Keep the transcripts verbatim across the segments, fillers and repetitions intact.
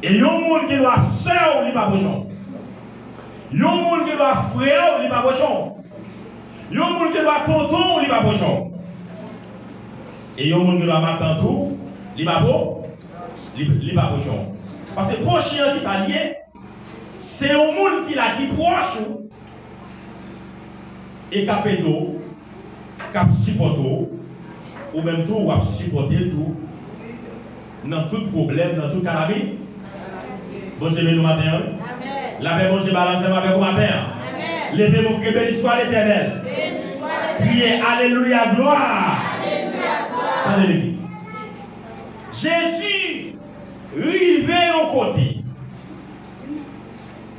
E yon moun ki dwa sè w, li pa pwoche w. Yon moun ki dwa frè w, li pa pwoche w. Yon moun ki dwa tonton w, li pa pwoche w. E yon moun ki dwa matant ou, li pa pwo-, li, li pa pwoche w. Paske pwochen an ki sa l ye, se yon moun ki la ki pwòch ou, e k ap ede w, k ap sipòte w, ou menm tou w ap sipòte l tou nan tout pwoblèm, nan tout kalamite. Bondye beni w maten an, wi. Lapè Bondye ba l ansanm avèk ou maten an. Leve men w, kenbe l, swa Letènèl. Kriye, alelouya, glwa. Tande legliz. Jezi rive yon kote.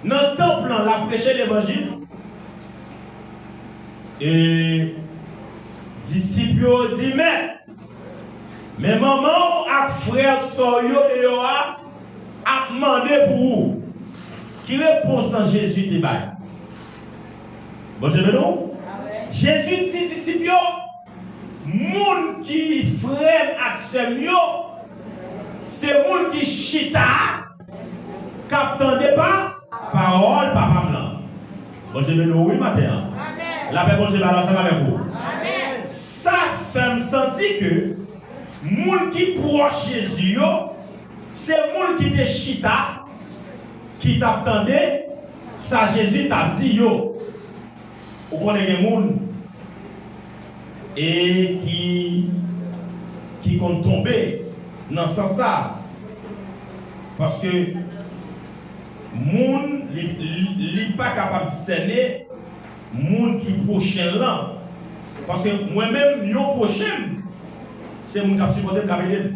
Nan tanp lan, l ap preche levanjil. E disip yo di, Mèt, men manman w ak frè sè w yo deyò a ap mande pou ou. Ki repons an Jezi te bay? Bondye beni w. Jezi di disip yo, moun ki frè m ak sè m yo, se moun ki chita a k ap tande pa, pawòl Papa m lan. Bondye beni w wi maten an. Lapè Bondye ba l ansanm avèk ou. Sa fè m santi ke moun ki pwòch Jezi yo, se moun ki te chita, ki t ap tande sa Jezi t ap di yo. Ou konnen gen moun e ki, ki konn tonbe nan sans sa. Paske moun, li, li, li pa kapab sène moun ki pwochen l lan. Paske mwen menm, yon pwochen m, se moun k ap sipòte m, k ap ede m.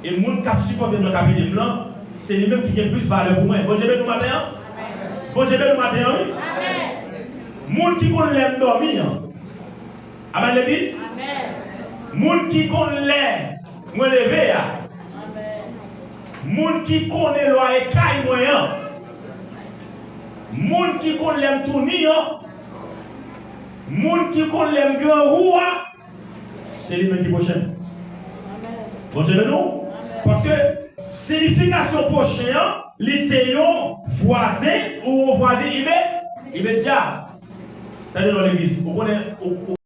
E moun k ap sipòte m nan, k ap ede m lan, se li menm ki gen plis valè pou mwen. Bondye beni w maten an. Bondye beni w maten an, wi. Moun ki konn lè m dòmi an. Amen, legliz. Moun ki konn lè mwen leve a. Moun ki konnen lwaye kay mwen an. Moun ki konn lè m touni an. Moun ki konn lè m grangou a. Se li menm ki pwochen. Bondye beni w. Paske siyifikasyon pwochen an, li se yon vwazen ou yon vwazen ime-, imedya. Tande non, legliz. Ou konnen, ou, ou